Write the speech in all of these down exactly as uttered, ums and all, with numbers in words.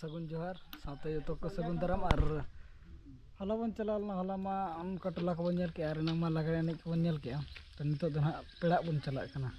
ᱥᱟᱹᱜᱩᱱ ᱡᱚᱦᱟᱨ, ᱥᱟᱶᱛᱮ ᱡᱚᱛᱚ ᱠᱚ ᱥᱟᱹᱜᱩᱱ ᱫᱟᱨᱟᱢ᱾ ᱟᱨ ᱦᱚᱞᱟ ᱵᱚᱱ ᱪᱟᱞᱟᱣ ᱞᱮᱱᱟ, ᱦᱚᱞᱟ ᱢᱟ ᱚᱱᱠᱟ ᱴᱚᱞᱟ ᱠᱚᱵᱚᱱ ᱧᱮᱞ ᱠᱮᱜᱼᱟ, ᱟᱨ ᱮᱱᱟᱝ ᱢᱟ ᱞᱟᱜᱽᱲᱮ ᱮᱱᱮᱡ ᱠᱚᱵᱚᱱ ᱧᱮᱞ ᱠᱮᱜᱼᱟ᱾ ᱛᱚ, ᱱᱤᱛᱚᱜ ᱫᱚ ᱱᱟᱦᱟᱜ ᱯᱮᱲᱟᱜ ᱵᱚᱱ ᱪᱟᱞᱟᱜ ᱠᱟᱱᱟ᱾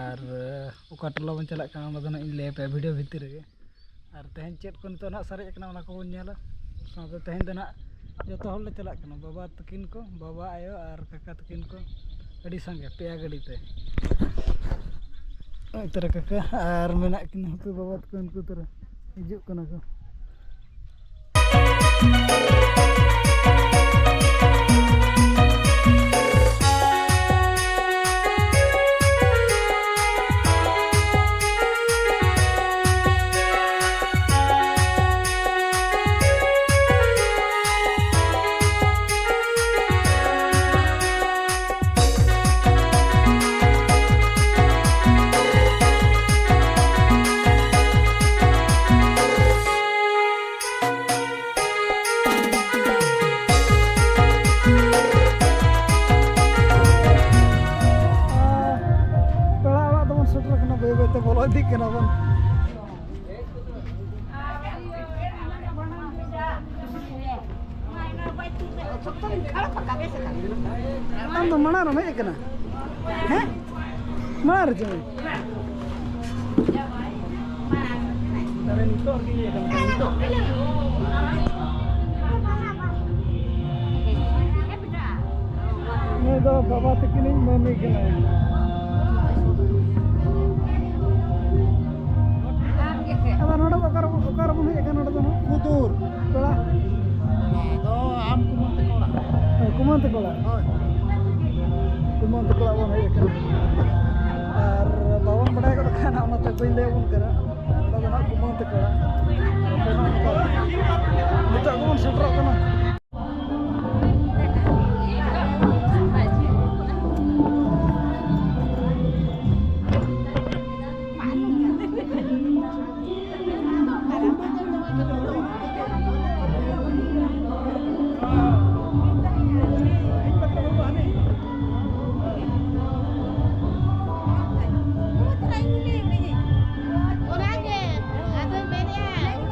ᱟᱨ ᱚᱠᱟ ᱴᱚᱞᱟ ᱵᱚᱱ ᱪᱟᱞᱟᱜ ᱠᱟᱱᱟ, ᱚᱱᱟ ᱫᱚ ᱱᱟᱦᱟᱜ ᱤᱧ ᱞᱟᱹᱭ ᱟᱯᱮᱭᱟ ᱵᱷᱤᱰᱤᱭᱳ ᱵᱷᱤᱛᱤᱨ ᱨᱮᱜᱮ᱾ ᱟᱨ ᱛᱮᱦᱮᱧ ᱪᱮᱫ ᱠᱚ ᱱᱤᱛᱚᱜ ᱱᱟᱦᱟᱜ ᱥᱟᱨᱮᱡ ᱟᱠᱟᱱᱟ, ᱚᱱᱟ ᱠᱚᱵᱚᱱ ᱧᱮᱞᱟ᱾ ᱥᱟᱶᱛᱮ ᱛᱮᱦᱮᱧ ᱫᱚ ᱱᱟᱦᱟᱜ ᱡᱚᱛᱚ ᱦᱚᱲ ᱞᱮ ᱪᱟᱞᱟᱜ ᱠᱟᱱᱟ, ᱵᱟᱵᱟ ᱛᱟᱹᱠᱤᱱ ᱠᱚ, ᱵᱟᱵᱟ, ᱟᱭᱳ ᱟᱨ ᱠᱟᱠᱟ ᱛᱟᱹᱠᱤᱱ ᱠᱚ, ᱟᱹᱰᱤ ᱥᱟᱸᱜᱮ, ᱯᱮᱭᱟ ᱜᱟᱹᱰᱤ ᱛᱮ᱾ ᱱᱚᱜᱼᱚᱭ ᱛᱟᱨᱟ ᱠᱟᱠᱟ ᱟᱨ ᱢᱮᱱᱟᱜ ᱠᱤᱱᱟ ᱦᱟᱯᱮ ᱵᱟᱵᱟ ᱛᱟᱠᱚ, ᱩᱱᱠᱩ ᱛᱟᱨᱟ ᱦᱤᱡᱩᱜ ᱠᱟᱱᱟ ᱠᱚ᱾ ᱯᱮᱲᱟ ᱚᱲᱟᱜ ᱫᱚᱵᱚᱱ ᱥᱮᱴᱮᱨ ᱠᱟᱱᱟ, ᱵᱟᱹᱭ ᱵᱟᱹᱭ ᱛᱮ ᱵᱚᱞᱚ ᱤᱫᱤᱜ ᱠᱟᱱᱟ ᱵᱚᱱ᱾ ᱟᱢ ᱫᱚ ᱢᱟᱲᱟᱝ ᱨᱮᱢ ᱦᱮᱡ ᱟᱠᱟᱱᱟ? ᱦᱮᱸ, ᱢᱟᱲᱟᱝ ᱨᱮ ᱪᱮᱫ? ᱱᱤᱛᱚᱜ ᱜᱮ ᱤᱭᱟᱹ ᱠᱟᱱᱟ, ᱱᱤᱛᱚᱜ᱾ ᱱᱩᱭ ᱫᱚ ᱵᱟᱵᱟ ᱛᱟᱹᱠᱤᱱᱤᱡ ᱢᱟᱹᱢᱤ ᱠᱟᱱᱟᱭ᱾ ᱟᱫᱚ ᱱᱚᱰᱮ ᱫᱚ ᱚᱠᱟᱨᱮ, ᱚᱠᱟᱨᱮᱵᱚᱱ ᱦᱮᱡ ᱟᱠᱟᱱᱟ ᱱᱚᱰᱮ ᱫᱚ ᱱᱟᱦᱟᱜ? ᱠᱩᱫᱩᱨ᱾ ᱯᱮᱲᱟ? ᱱᱚᱣᱟ ᱫᱚ ᱟᱢ ᱠᱩᱢᱟᱹᱝ ᱛᱟᱠᱚ ᱚᱲᱟᱜ᱾ ᱦᱮᱸ, ᱠᱩᱢᱟᱹᱝ ᱛᱟᱠᱚ ᱚᱲᱟᱜ᱾ ᱦᱳᱭ᱾ ᱠᱩᱢᱟᱹᱝ ᱛᱟᱠᱚ ᱚᱲᱟᱜ ᱵᱚᱱ ᱦᱮᱡ ᱟᱠᱟᱱᱟ᱾ ᱟᱨ ᱵᱟᱵᱚᱱ ᱵᱟᱰᱟᱭ ᱜᱚᱫ ᱠᱟᱱᱟ, ᱚᱱᱟᱛᱮ ᱵᱟᱹᱧ ᱞᱟᱹᱭ ᱟᱵᱚᱱ ᱠᱟᱱᱟ᱾ ᱱᱚᱰᱮ ᱫᱚ ᱱᱟᱦᱟᱜ ᱠᱩᱢᱟᱹᱝ ᱛᱟᱠᱚ ᱚᱲᱟᱜ᱾ ᱟᱯᱮ ᱱᱚᱜᱼᱚ ᱱᱚᱝᱠᱟ ᱱᱤᱛᱚᱜ ᱜᱮᱵᱚᱱ ᱥᱮᱴᱮᱨᱚᱜ ᱠᱟᱱᱟ᱾ ᱚᱱᱟᱜᱮ ᱟᱫᱚᱭ ᱢᱮᱱᱮᱫᱼᱟ᱾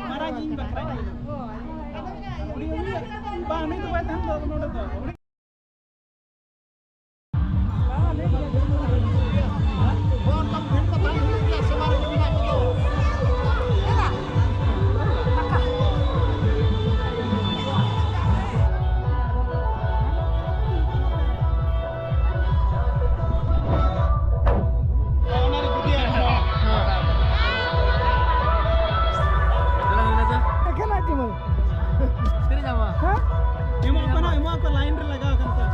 ᱢᱟᱨᱟᱝ ᱤᱧ ᱵᱟᱠᱷᱨᱟ᱾ ᱩᱱᱤ, ᱩᱱᱤ, ᱵᱟᱝ, ᱩᱱᱤ ᱫᱚ ᱵᱟᱭ ᱛᱟᱦᱮᱱ ᱫᱚ ᱱᱚᱰᱮ ᱫᱚ᱾ ᱮᱠᱷᱮᱱᱟᱜ ᱪᱩᱢᱟᱹᱲ᱾ ᱛᱤᱨᱮ ᱧᱟᱢᱚᱜᱼᱟ? ᱦᱮᱸ? ᱮᱢᱚᱜ ᱠᱟᱱᱟ, ᱮᱢᱚᱜ ᱠᱚ ᱞᱟᱭᱤᱱ ᱨᱮ ᱞᱟᱜᱟᱣ ᱟᱠᱟᱱ ᱠᱚᱣᱟ᱾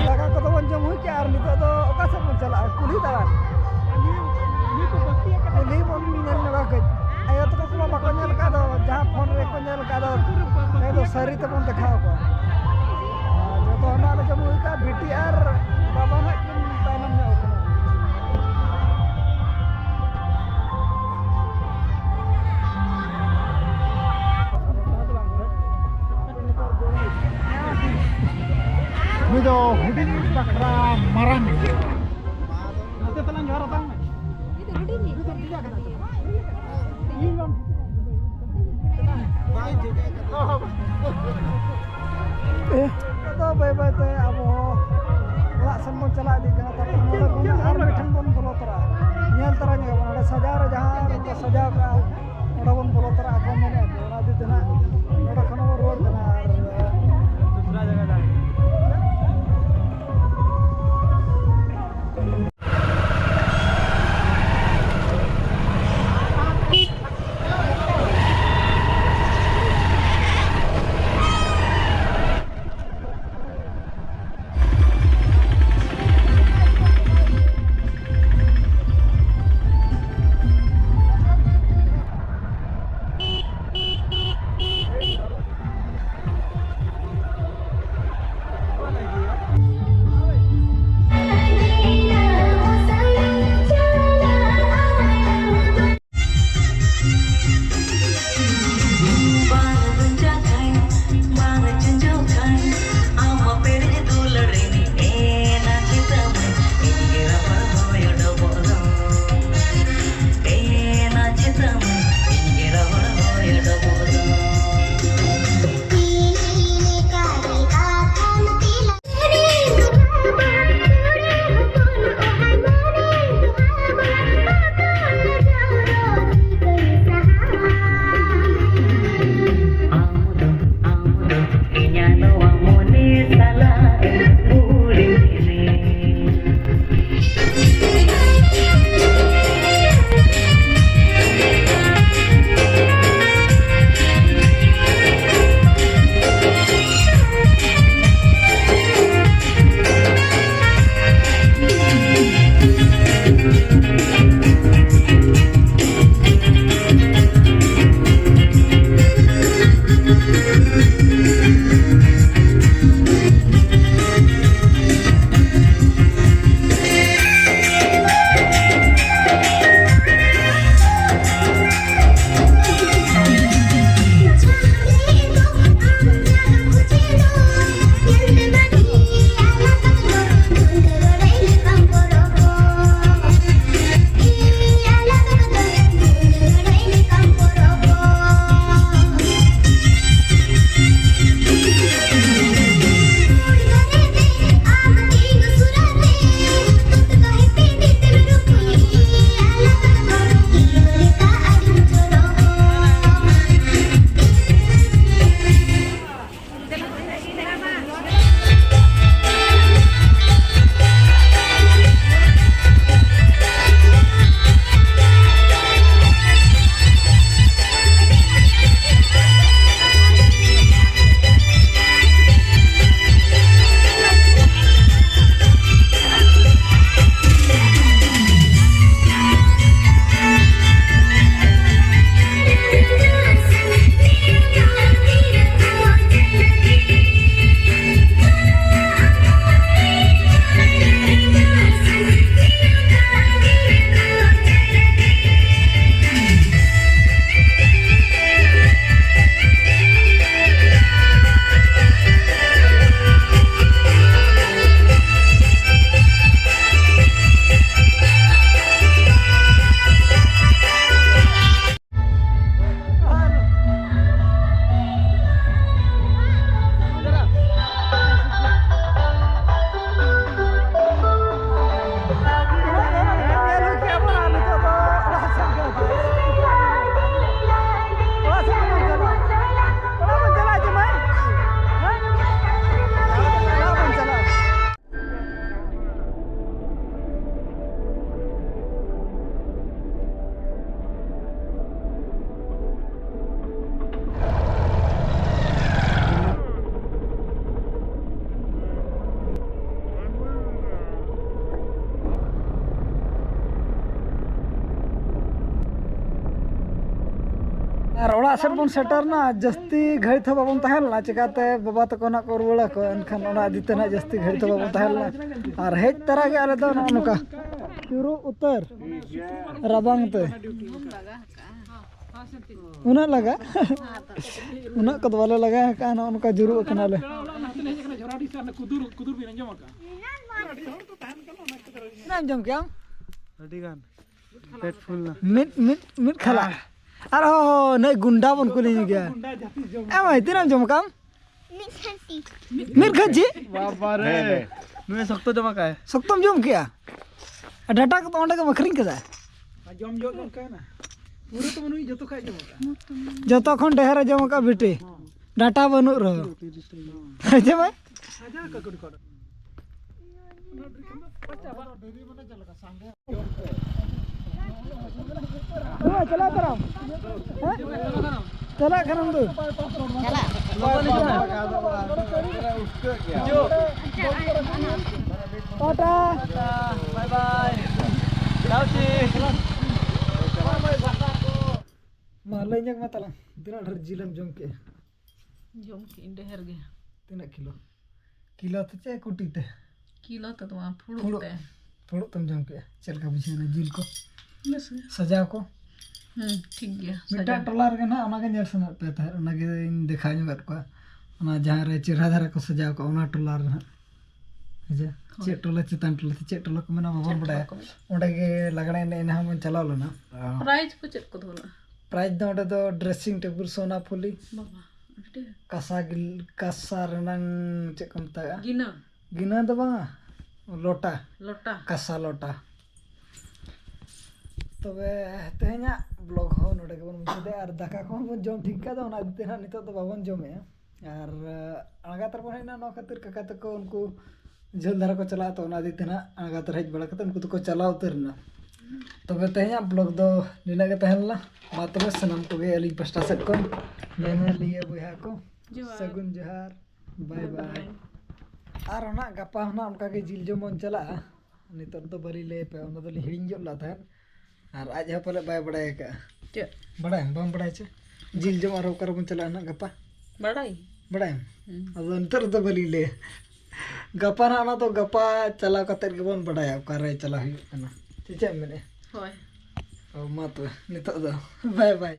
ᱫᱟᱠᱟ ᱠᱚᱫᱚ ᱵᱚᱱ ᱡᱚᱢ ᱦᱩᱭ ᱠᱮᱜᱼᱟ ᱟᱨ ᱱᱤᱛᱚᱜ ᱫᱚ ᱚᱠᱟ ᱥᱮᱫ ᱵᱚᱱ ᱪᱟᱞᱟᱜᱼᱟ? ᱠᱩᱞᱦᱤ ᱫᱟᱬᱟᱱ᱾ ᱠᱩᱞᱦᱤ ᱵᱚᱱ ᱧᱮᱞ ᱧᱚᱜᱟ ᱠᱟᱹᱡ᱾ ᱟᱭᱳ ᱛᱟᱠᱚ ᱠᱚᱢᱟ ᱵᱟᱠᱚ ᱧᱮᱞ ᱟᱠᱟᱫ ᱫᱚ, ᱡᱟᱦᱟᱸ ᱯᱷᱳᱱ ᱨᱮᱠᱚ ᱧᱮᱞ ᱟᱠᱟᱫ ᱫᱚ, ᱛᱮᱦᱮᱧ ᱫᱚ ᱥᱟᱹᱨᱤ ᱛᱮᱵᱚᱱ ᱫᱮᱠᱷᱟᱣ ᱠᱚᱣᱟ᱾ ᱟᱨ ᱡᱚᱛᱚ ᱦᱚᱲ ᱱᱟᱜ ᱞᱮ ᱡᱚᱢ ᱦᱩᱭ ᱠᱟᱜᱼᱟ, ᱵᱤᱴᱤ ᱟᱨ ᱵᱟᱵᱟ ᱱᱟᱜ ᱠᱤᱱ ᱛᱟᱭᱱᱚᱢ ᱧᱚᱜ ᱠᱟᱱᱟ᱾ ᱱᱩᱭ ᱫᱚ ᱦᱩᱰᱤᱧ ᱵᱟᱠᱷᱨᱟ ᱢᱟᱨᱟᱝ᱾ ᱱᱚᱛᱮ ᱛᱟᱞᱟᱝ ᱡᱚᱦᱟᱨ ᱦᱟᱛᱟᱲ ᱢᱮ᱾ ᱵᱟᱭ ᱴᱷᱤᱠᱟ᱾ ᱪᱟᱞᱟᱣ ᱤᱫᱤᱜ ᱠᱟᱱᱟ᱾ ᱛᱟᱨᱯᱚᱨᱮ ᱱᱚᱰᱮ ᱠᱷᱚᱱ ᱟᱨ ᱢᱤᱫᱴᱷᱮᱱ ᱵᱚᱱ ᱵᱚᱞᱚ ᱛᱚᱨᱟᱜᱼᱟ, ᱧᱮᱞ ᱛᱚᱨᱟ ᱧᱚᱜ ᱟᱵᱚᱱ᱾ ᱚᱸᱰᱮ ᱥᱟᱡᱟᱣ ᱨᱮ ᱡᱟᱦᱟᱸ ᱨᱮᱠᱚ ᱥᱟᱡᱟᱣ ᱠᱟᱜᱼᱟ, ᱚᱸᱰᱮ ᱵᱚᱱ ᱵᱚᱞᱚ ᱛᱚᱨᱟᱜᱼᱟ ᱠᱚ ᱢᱮᱱᱮᱫ ᱠᱚ᱾ ᱚᱱᱟ ᱤᱫᱤ ᱛᱮ ᱱᱟᱜ ᱱᱚᱰᱮ ᱠᱷᱚᱱ ᱵᱚᱱ ᱨᱩᱣᱟᱹᱲ ᱠᱟᱱᱟ᱾ ᱟᱨ ᱫᱩᱥᱨᱟ ᱡᱟᱭᱜᱟ ᱡᱟᱦᱟᱸ ᱚᱲᱟᱜ ᱥᱮᱫ ᱵᱚᱱ ᱥᱮᱴᱮᱨ ᱮᱱᱟ, ᱡᱟᱹᱥᱛᱤ ᱜᱷᱟᱹᱲᱤᱡ ᱦᱚᱸ ᱵᱟᱵᱚᱱ ᱛᱟᱦᱮᱸ ᱞᱮᱱᱟ, ᱪᱤᱠᱟᱹᱛᱮ ᱵᱟᱵᱟ ᱛᱟᱠᱚ ᱱᱟᱜ ᱠᱚ ᱨᱩᱣᱟᱹᱲ ᱟᱠᱚ, ᱮᱱᱠᱷᱟᱱ ᱚᱱᱟ ᱤᱫᱤ ᱛᱮ ᱱᱟᱜ ᱡᱟᱹᱥᱛᱤ ᱜᱷᱟᱹᱲᱤᱡ ᱦᱚᱸ ᱵᱟᱵᱚᱱ ᱛᱟᱦᱮᱸ ᱞᱮᱱᱟ᱾ ᱟᱨ ᱦᱮᱡ ᱛᱚᱨᱟ ᱜᱮ ᱟᱞᱮ ᱫᱚ ᱱᱚᱜᱼᱚ ᱱᱚᱝᱠᱟ ᱪᱩᱨᱩᱜ ᱩᱛᱟᱹᱨ ᱨᱟᱵᱟᱝ ᱛᱮ᱾ ᱩᱱᱟᱹᱜ ᱞᱟᱜᱟ? ᱩᱱᱟᱹᱜ ᱠᱚᱫᱚ ᱵᱟᱞᱮ ᱞᱟᱜᱟ ᱟᱠᱟᱫᱼᱟ, ᱱᱚᱜᱼᱚ ᱱᱚᱝᱠᱟ ᱡᱩᱨᱩᱜ ᱟᱠᱟᱱᱟᱞᱮ᱾ ᱛᱤᱱᱟᱹᱜ ᱮᱢ ᱡᱚᱢ ᱠᱮᱜᱼᱟ ᱟᱢ? ᱟᱹᱰᱤ ᱜᱟᱱ᱾ ᱯᱮᱴ ᱯᱷᱩᱞ ᱱᱟ᱾ ᱢᱤᱫ, ᱢᱤᱫ, ᱢᱤᱫ ᱠᱷᱟᱞᱟ᱾ ᱟᱨ ᱦᱚᱸ ᱱᱩᱭ ᱜᱩᱱᱰᱟ ᱵᱚᱱ ᱠᱩᱞᱤ ᱧᱚᱜᱮᱭᱟ᱾ ᱮ ᱢᱟᱹᱭ, ᱛᱤᱱᱟᱹᱜ ᱮᱢ ᱡᱚᱢ ᱠᱟᱜ ᱟᱢ? ᱢᱤᱫ ᱠᱷᱟᱹᱡᱤ? ᱵᱟᱵᱟ ᱨᱮ᱾ ᱱᱩᱭ ᱥᱚᱠᱛᱚ ᱡᱚᱢ ᱠᱟᱜᱼᱟᱭ᱾ ᱥᱚᱠᱛᱚᱢ ᱡᱚᱢ ᱠᱮᱜᱼᱟ? ᱟᱨ ᱰᱟᱴᱟ ᱠᱚᱫᱚ ᱚᱸᱰᱮ ᱜᱮᱢ ᱟᱹᱠᱷᱨᱤᱧ ᱠᱮᱫᱟ? ᱟᱨ ᱡᱚᱢ ᱡᱚᱢ ᱡᱚᱢ ᱠᱟᱭ ᱱᱟ᱾ ᱯᱩᱨᱟᱹ ᱛᱚ ᱱᱩᱭ ᱡᱚᱛᱚ ᱠᱷᱟᱡ ᱡᱚᱢ ᱠᱟᱜᱼᱟ᱾ ᱡᱚᱛᱚ ᱠᱷᱚᱱ ᱰᱷᱮᱨ ᱮ ᱡᱚᱢ ᱠᱟᱜᱼᱟ ᱵᱤᱴᱤ᱾ ᱰᱟᱴᱟ ᱵᱟᱹᱱᱩᱜ ᱨᱮᱦᱚᱸ᱾ ᱦᱮᱸ ᱪᱮ ᱵᱟᱝ? ᱦᱮᱸ, ᱪᱟᱞᱟᱜ ᱠᱟᱱᱟᱢ? ᱦᱮᱸ? ᱪᱟᱞᱟᱜ ᱠᱟᱱᱟᱢ ᱫᱩ? ᱪᱟᱞᱟᱜ᱾ ᱴᱟᱴᱟ᱾ ᱵᱟᱭ ᱵᱟᱭ᱾ ᱢᱟ ᱞᱟᱹᱭ ᱧᱚᱜ ᱢᱮ ᱛᱟᱞᱟᱝ, ᱛᱤᱱᱟᱹᱜ ᱰᱷᱮᱨ ᱡᱤᱞᱮᱢ ᱡᱚᱢ ᱠᱮᱜᱼᱟ? ᱡᱚᱢ ᱠᱮᱜᱼᱟᱹᱧ ᱰᱷᱮᱨ ᱜᱮ᱾ ᱛᱤᱱᱟᱹᱜ ᱠᱤᱞᱳ? ᱠᱤᱞᱳ ᱛᱮ ᱪᱮ ᱠᱩᱴᱤ ᱛᱮ? ᱠᱤᱞᱳ ᱛᱮ ᱫᱚ ᱵᱟᱝ, ᱯᱷᱩᱲᱩᱜ ᱯᱷᱩᱲᱩᱜ᱾ ᱛᱮ᱾ ᱯᱷᱩᱲᱩᱜ ᱛᱮᱢ ᱡᱚᱢ ᱠᱮᱜᱼᱟ? ᱪᱮᱫ ᱞᱮᱠᱟ ᱵᱩᱡᱷᱟᱹᱣ ᱮᱱᱟ ᱡᱤᱞ ᱠᱚ? ᱵᱮᱥ ᱜᱮ᱾ ᱥᱟᱡᱟᱣ ᱠᱚ? ᱦᱩᱸ, ᱴᱷᱤᱠ ᱜᱮᱭᱟ, ᱢᱤᱫᱴᱟᱝ ᱥᱟᱡᱟᱣ᱾ ᱴᱚᱞᱟ ᱨᱮᱜᱮ ᱱᱟᱦᱟᱜ ᱚᱱᱟᱜᱮ ᱧᱮᱞ ᱥᱟᱱᱟᱭᱮᱫ ᱯᱮ ᱛᱟᱦᱮᱸᱫ, ᱚᱱᱟᱜᱮᱧ ᱫᱮᱠᱷᱟᱣ ᱧᱚᱜ ᱟᱫ ᱠᱚᱣᱟ᱾ ᱚᱱᱟ ᱡᱟᱦᱟᱸ ᱨᱮ ᱪᱮᱦᱨᱟ ᱫᱷᱟᱨᱟ ᱠᱚ ᱥᱟᱡᱟᱣ ᱠᱚᱜᱼᱟ, ᱚᱱᱟ ᱴᱚᱞᱟ ᱨᱮ ᱱᱟᱦᱟᱜ᱾ ᱦᱮᱸ ᱪᱮ? ᱦᱳᱭ᱾ ᱪᱮᱫ ᱴᱚᱞᱟ ᱪᱮᱛᱟᱱ ᱴᱚᱞᱟ ᱛᱮ ᱪᱮᱫ ᱴᱚᱞᱟ ᱠᱚ ᱢᱮᱱᱟ ᱵᱟᱵᱚᱱ ᱪᱮᱫ ᱵᱟᱰᱟᱭᱟ᱾ ᱴᱚᱞᱟ ᱠᱚ ᱢᱮᱱᱟ? ᱚᱸᱰᱮ ᱜᱮ ᱞᱟᱜᱽᱲᱮ ᱮᱱᱮᱡ ᱮᱱᱟ ᱦᱚᱸ ᱵᱚᱱ ᱪᱟᱞᱟᱣ ᱞᱮᱱᱟ᱾ ᱯᱨᱟᱭᱤᱡᱽ ᱠᱚ ᱪᱮᱫ ᱠᱚ ᱫᱚᱦᱚ ᱞᱮᱫᱼᱟ? ᱯᱨᱟᱭᱤᱡᱽ ᱫᱚ ᱚᱸᱰᱮ ᱫᱚ ᱰᱨᱮᱥᱤᱝ ᱴᱮᱵᱤᱞ, ᱥᱳᱱᱟ ᱯᱷᱩᱞᱤ, ᱵᱟᱵᱟ, ᱟᱹᱰᱤ ᱰᱷᱮᱨ᱾ ᱠᱟᱸᱥᱟ ᱜᱤᱞ-, ᱠᱟᱸᱥᱟ ᱨᱮᱱᱟᱝ ᱪᱮᱫ ᱠᱚ ᱢᱮᱛᱟᱜᱼᱟ? ᱜᱤᱱᱟᱹ᱾ ᱜᱤᱱᱟᱹ ᱫᱚ ᱵᱟᱝᱟ, ᱞᱚᱴᱟ᱾ ᱞᱚᱴᱟ᱾ ᱠᱟᱸᱥᱟ ᱞᱚᱴᱟ᱾ ᱛᱚᱵᱮ ᱛᱮᱦᱮᱧᱟᱜ ᱵᱞᱚᱜ ᱦᱚᱸ ᱱᱚᱰᱮ ᱜᱮᱵᱚᱱ ᱢᱩᱪᱟᱹᱫᱮᱜᱼᱟ ᱟᱨ ᱫᱟᱠᱟ ᱠᱚᱦᱚᱸ ᱵᱚᱱ ᱡᱚᱢ ᱴᱷᱤᱠ ᱠᱟᱜ ᱫᱚ, ᱚᱱᱟ ᱤᱫᱤ ᱛᱮ ᱱᱟᱦᱟᱜ ᱱᱤᱛᱚᱜ ᱫᱚ ᱵᱟᱵᱚᱱ ᱡᱚᱢᱮᱜᱼᱟ᱾ ᱟᱨ, ᱟᱸ, ᱟᱬᱜᱟᱛ ᱨᱮᱵᱚᱱ ᱦᱮᱡ ᱮᱱᱟ, ᱱᱚᱣᱟ ᱠᱷᱟᱹᱛᱤᱨ ᱠᱟᱠᱟ ᱛᱟᱠᱚ ᱩᱱᱠᱩ ᱡᱷᱟᱹᱞ ᱫᱷᱟᱨᱟ ᱠᱚ ᱪᱟᱞᱟᱜᱼᱟ, ᱛᱚ ᱚᱱᱟ ᱤᱫᱤ ᱛᱮ ᱱᱟᱦᱟᱜ ᱟᱬᱜᱟᱛ ᱨᱮ ᱦᱮᱡ ᱵᱟᱲᱟ ᱠᱟᱛᱮ ᱩᱱᱠᱩ ᱫᱚᱠᱚ ᱪᱟᱞᱟᱣ ᱩᱛᱟᱹᱨ ᱮᱱᱟ᱾ ᱛᱚᱵᱮ ᱛᱮᱦᱮᱧᱟᱜ ᱵᱞᱚᱜ ᱫᱚ ᱱᱤᱱᱟᱹᱜ ᱜᱮ ᱛᱟᱦᱮᱸ ᱞᱮᱱᱟ᱾ ᱢᱟ ᱛᱚᱵᱮ ᱥᱟᱱᱟᱢ ᱠᱚᱜᱮ ᱟᱹᱞᱤᱧ ᱯᱟᱥᱴᱟ ᱥᱮᱫ ᱠᱷᱚᱱ ᱧᱮᱧᱮᱞᱤᱭᱟᱹ ᱵᱚᱭᱦᱟ ᱠᱚ, ᱡᱚᱦᱟᱨ᱾ ᱥᱟᱹᱜᱩᱱ ᱡᱚᱦᱟᱨ, ᱵᱟᱭ ᱵᱟᱭ᱾ ᱵᱟᱭ᱾ ᱟᱨ ᱦᱚᱸ ᱱᱟᱜ ᱜᱟᱯᱟ ᱦᱚᱸ ᱱᱟᱜ ᱚᱱᱠᱟ ᱜᱮ ᱡᱤᱞ ᱡᱚᱢ ᱵᱚᱱ ᱪᱟᱞᱟᱜᱼᱟ᱾ ᱱᱤᱛᱚᱜ ᱫᱚ ᱵᱟᱹᱞᱤᱧ ᱞᱟᱹᱭ ᱟᱯᱮᱭᱟ, ᱚᱱᱟ ᱫᱚᱞᱤᱧ ᱦᱤᱲᱤᱧ ᱜᱚᱫ ᱞᱮᱫ ᱛᱟᱦᱮᱸᱫ᱾ ᱟᱨ ᱟᱡ ᱦᱚᱸ ᱯᱟᱞᱮ ᱵᱟᱭ ᱵᱟᱲᱟᱭ ᱟᱠᱟᱫᱼᱟ᱾ ᱪᱮᱫ? ᱵᱟᱲᱟᱭᱟᱢ, ᱵᱟᱢ ᱵᱟᱲᱟᱭᱟ ᱪᱮ? ᱡᱤᱞ ᱡᱚᱢ ᱟᱨᱦᱚᱸ ᱚᱠᱟ ᱨᱮᱵᱚᱱ ᱪᱟᱞᱟᱜᱼᱟ ᱱᱟᱜ ᱜᱟᱯᱟ? ᱵᱟᱲᱟᱭ ᱵᱟᱲᱟᱭᱟᱢ? ᱟᱫᱚ ᱱᱤᱛᱚᱜ ᱨᱮᱫᱚ ᱵᱟᱹᱞᱤᱧ ᱞᱟᱹᱭᱟ᱾ ᱜᱟᱯᱟ ᱱᱟᱜ ᱚᱱᱟ ᱫᱚ ᱜᱟᱯᱟ ᱪᱟᱞᱟᱣ ᱠᱟᱛᱮ ᱜᱮᱵᱚᱱ ᱵᱟᱲᱟᱭᱟ ᱚᱠᱟᱨᱮ ᱪᱟᱞᱟᱣ ᱦᱩᱭᱩᱜ ᱠᱟᱱᱟ᱾ ᱥᱮ ᱪᱮᱫ ᱮᱢ ᱢᱮᱱᱮᱫᱼᱟ? ᱦᱳᱭ ᱚ, ᱢᱟ ᱛᱚᱵᱮ ᱱᱤᱛᱚᱜ ᱫᱚ ᱵᱟᱭ ᱵᱟᱭ᱾